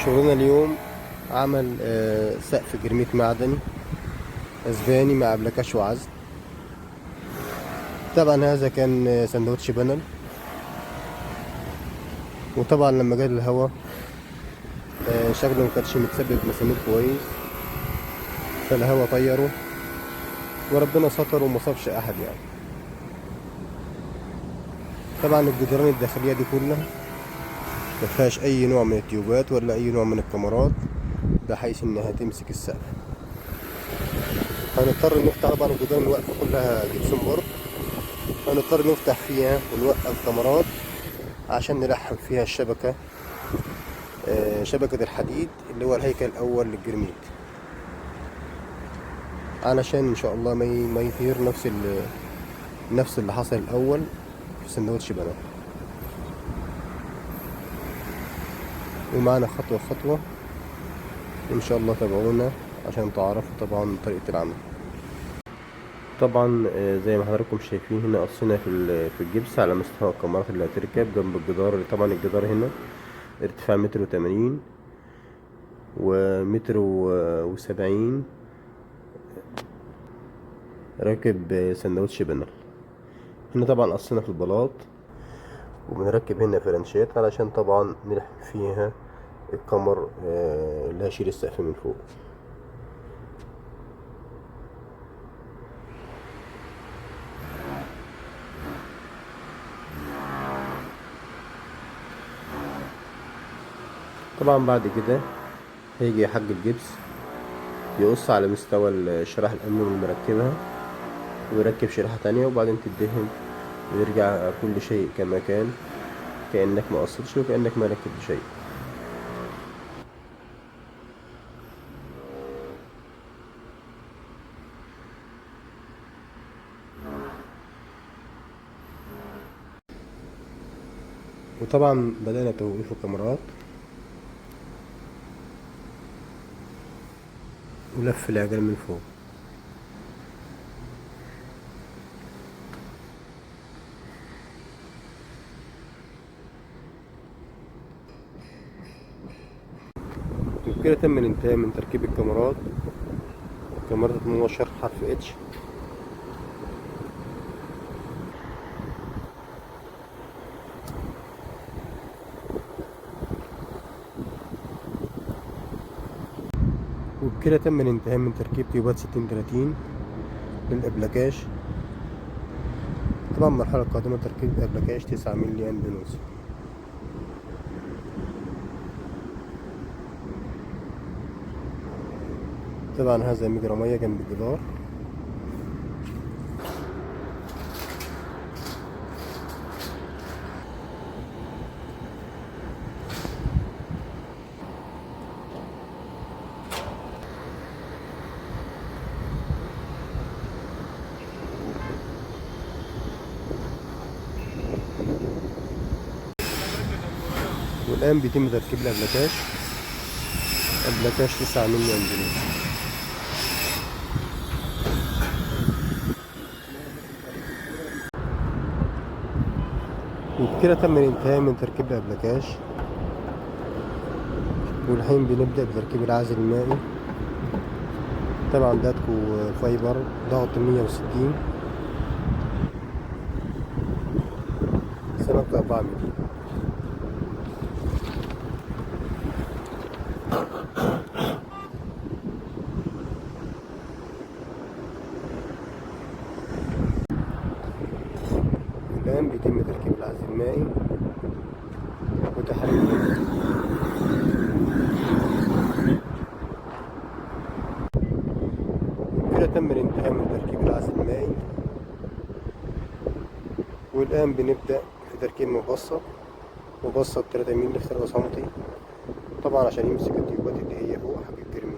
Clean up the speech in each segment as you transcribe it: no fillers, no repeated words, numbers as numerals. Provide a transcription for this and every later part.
شغلنا اليوم عمل سقف جرميت معدني اسباني مع أبلكاش وعزل. طبعا هذا كان سندوتش بنل، وطبعا لما جه الهواء شكله ما كانش متثبت مسامير كويس، فالهواء طيره وربنا ستر وما صابش احد يعني. طبعا الجدران الداخلية دي كلها ما فيهاش اي نوع من التيوبات ولا اي نوع من الكاميرات بحيث انها تمسك السقف. هنضطر نفتح طبعا الجدران الواقفة كلها جبسون بورد، هنضطر نفتح فيها ونوقف كاميرات عشان نلحم فيها الشبكة، شبكة الحديد اللي هو الهيكل الأول للجرميت، علشان إن شاء الله ما يطير نفس اللي حصل الأول في سندوتش بنات. ومعنا خطوة خطوة إن شاء الله، تابعونا عشان تعرفوا طبعا طريقة العمل. طبعا زي ما حضراتكم شايفين هنا قصينا في الجبس على مستوى الكاميرات اللي هتركب جنب الجدار. طبعا الجدار هنا ارتفاع متر وتمانين ومتر وسبعين، راكب سندوتش بنل. هنا طبعا قصينا في البلاط وبنركب هنا فرنشات علشان طبعا نلحم فيها الكمر، اللي هيشيل السقف من فوق. طبعا بعد كده هيجي حاج الجبس يقص على مستوى الشرائح الألمنيوم اللي مركبها ويركب شريحة تانية، وبعدين تدهن ويرجع كل شيء كما كان، كأنك ما قصتش وكأنك ما ركبت شيء. وطبعا بدأنا توقيف الكاميرات ولف العجل من فوق. وبكده تم الانتهاء من تركيب الكاميرات، كاميرات 12 حرف اتش. وبكده تم الانتهاء من تركيب تيوبات 60-30 للأبلكاش. طبعا المرحلة القادمة تركيب أبلكاش 9 مللي اندونيسي. طبعا هذا مجرى مية جنب الجدار. والآن بيتم تركيب الأبلكاش، أبلكاش 9 مللي اندونيسي. وبكده تم الانتهاء من تركيب الأبلكاش. والحين بنبدأ بتركيب العازل المائي. طبعا داتكو فايبر ضغط 160 سمكة 4 مللي. الآن بيتم تركيب العازل المائي وتحريك. وبكده تم الانتهاء من تركيب العازل المائي. والآن بنبدأ في تركيب مبسط 3 مللي في 3 سنتي، طبعا عشان يمسك التيوبات اللي هي فوق حق الجرمين.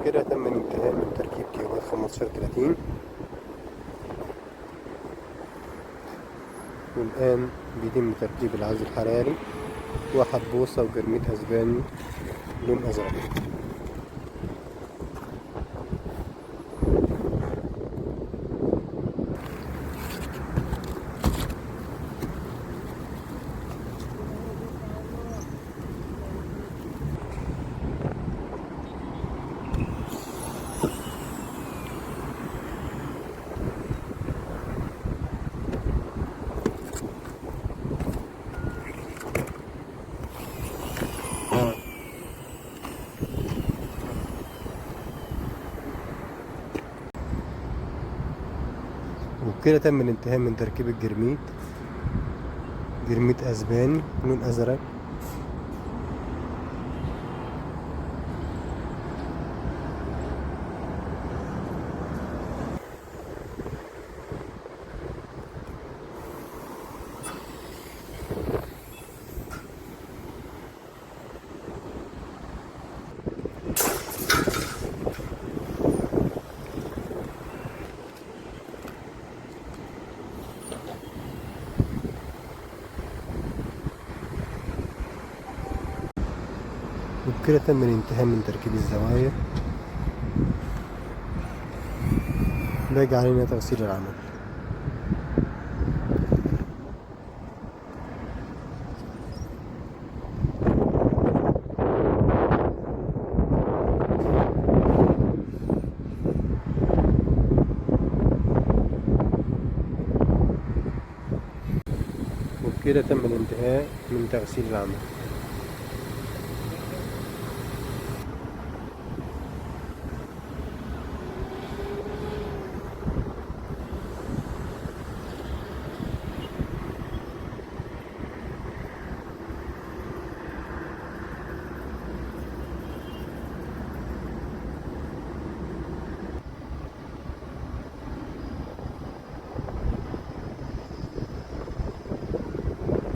وبكده تم الانتهاء من تركيب كيبلات 15 30. والآن بيتم تركيب العزل الحراري 1 بوصة وجرميت أسباني لون أزرق. وبكده تم الانتهاء من تركيب الجرميت، جرميت أسباني لون أزرق. وبكده تم الانتهاء من تركيب الزوايا. باقي علينا تغسيل العمل. وبكده تم الانتهاء من تغسيل العمل.